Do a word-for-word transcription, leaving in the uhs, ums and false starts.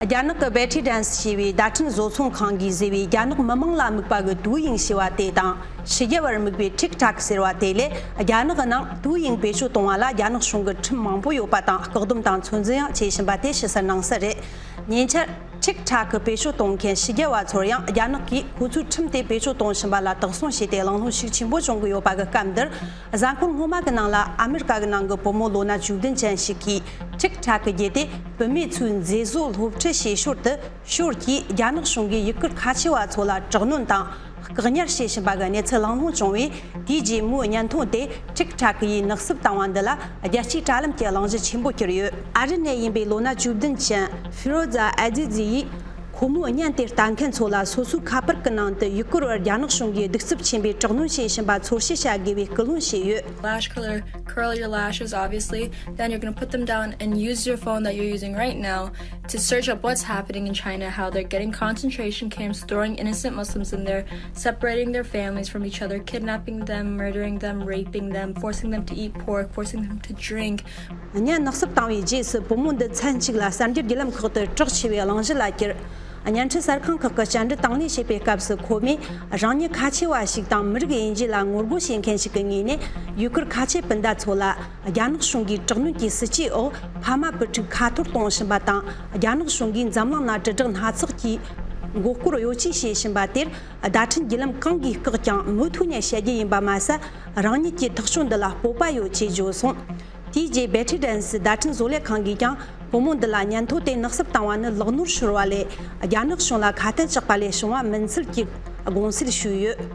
རྒྱ་ནག་གི་Betty Dance ཞེས་པའི་བརྡ་འཕྲིན་བཟོ་ཚོང་ཁང་གིས་བཟོས་པའི་རྒྱ་ནག་མི་མང་ལ་དམིགས་པ་གི་Douyin ཞེས་པ་དེ་དང་། ཕྱི་རྒྱལ་བར་དམིགས་པའི་TikTok ཟེར་བ་དེ་ལས། རྒྱ་ནག་གི་ནང་Douyin བེད་སྤྱོད་གཏོང་བ་ལ་རྒྱ་ནག་གཞུང་གི་ཁྲིམས་མང་པོ་ཡོད་པ་དང་། བཀག་སྡོམ་དང་ཚོད་འཛིན་ཡང་བྱེད་བཞིན་པ་དེ་ཕྱི་གསལ་ནང་གསལ་རེད། ཉེ་ཆར་TikTok གི་བེད་སྤྱོད་གཏོང་མཁན་ཕྱི་རྒྱལ་བ་ཚོར་ཡང་རྒྱ་ནག་གིས་ཁོ་ཚོའི་ཁྲིམས་དེ་བེད་སྤྱོད་གཏོང་བཞིན་པ་ལ་དོགས་ཟོན་བྱས་ཏེ། གླེང་སློང་ཤུགས་ཆེན་པོ་བྱུང་གི་ཡོད་པ་གི་སྐབས་འདིར། གཟའ་འཁོར་སྔོན་མ་གི་ནང་ལ་ཨ་མེ་རི་ཀ་གི་ནང་གི་བུ་མོ་ལོ་ན་བཅུ་བདུན་ཅན་ཞིག་གིས་TikTok གི་བརྒྱུད་དེ་བུད་མེད་ཚོའི་མཛེས་བཟོ་སློབ་ཁྲིད་བྱེད་ཞོར་དུ། ཞོར་གྱིས་རྒྱ་ནག་གཞུང་གིས་ཡུ་གུར་ཁ་ཆེ་བ་ཚོ་ལ་དྲག་གནོན་དང་བཀག་ཉར་བྱེད་བཞིན་པ་གི་གནས་ཚུལ་གླེང་སློང་བྱུང་བས། དེའི་རྗེས་མོའི་བརྙན་ཐུང་དེ་TikTok གིས་ནག་སུབ་བཏང་བ་འདི་ལ་རྒྱལ་སྤྱིའི་དྲ་ལམ་གྱི་གླེང་གཞི་ཆེན་པོ་གྱུར་ཡོད། ཨ་རི་ནས་ཡིན་པའི་ལོ་ན་བཅུ་བདུན་ཅན་Firoza Azizi ཡིས། ཁོ་མོའི་བརྙན་དེ་ལྟ་མཁན་ཚོ་ལ་སོ་སོའི་ཁ་པར་གྱི་ནང་དུ་ཡུ་གུར་བར་རྒྱ་ནག་གཞུང་གིས་གདུག་རྩུབ་ཆེན་པོས་དྲག་གནོན་བྱེད་བཞིན་པ་ཚོར་ཤེས་བྱ་དགོས་པའི་སྐུལ་སློང་བྱས་ཡོད། Lash curler, curl your lashes, obviously. Then you're going to put them down and use your phone that you're using right now to search up what's happening in China, how they're getting concentration camps, throwing innocent Muslims in there, separating their families from each other, kidnapping them, murdering them, raping them, forcing them to eat pork, forcing them to drink. བརྙན་ནག་སུབ་བཏང་བའི་རྗེས་སུ་བུ་མོ་འདི་མཚན་གཅིག་ལ་གསར་འགྱུར་བརྒྱུད་ལམ་ཁག་ཏུ་གྲགས་ཆེ་བའི་གླེང་གཞི་ལ་གྱུར། བརྙན་འཕྲིན་གསར་ཁང་ཁག་གི་བཅར་འདྲི་དང་ལེན་བྱེད་པའི་སྐབས་སུ། ཁོ་མོས་རང་ཉིད་ཁ་ཆེ་བ་ཞིག་དང་མི་རིགས་དབྱེ་འབྱེད་ལ་ངོ་རྒོལ་བྱེད་མཁན་ཞིག་གི་ངོས་ནས། ཡུ་གུར་ཁ་ཆེ་སྤུན་ཟླ་ཚོ་ལ་རྒྱ་ནག་གཞུང་གིས་དྲག་གནོན་གྱི་སྲིད་ཇུས་འོག་ཕ་མ་བུ་ཕྲུག་ཁ་འཐོར་གཏོང་བཞིན་པ་དང་། རྒྱ་ནག་གཞུང་གིས་འཛམ་གླིང་ན་དྲིལ་བསྒྲགས་སྣ་ཚོགས་ཀྱིས་མགོ་སྐོར་གཡོ་ཇུས་བྱེད་བཞིན་པ་དེར། བརྡ་འཕྲིན་བརྒྱུད་ལམ་གང་གིས་བཀག་ཀྱང་མུ་མཐུད་ནས་བཤད་རྒྱུ་ཡིན་པ་མ་ཟད། རང་ཉིད་ཀྱི་ཐག་གཅོད་འདི་ལ་སྤོབས་པ་ཡོད་ཅེས་བརྗོད་སོང་། དེའི་རྗེས་Betty Dance བརྡ་འཕྲིན་བཟོ་ལས་ཁང་གིས་ཀྱང་བུ་མོ་འདི་ལ་བརྙན་ཐུང་དེ་ནག་སུབ་བཏང་བ་ནི་ལག་ནོར་ཤོར་བ་ལས། རྒྱ་ནག་གཞུང་ལ་ཁ་ཏོན་གཅོག་པ་ལས་བྱུང་བ་མིན་ཚུལ་གྱི་དགོངས་སེལ་ཞུས་ཡོད།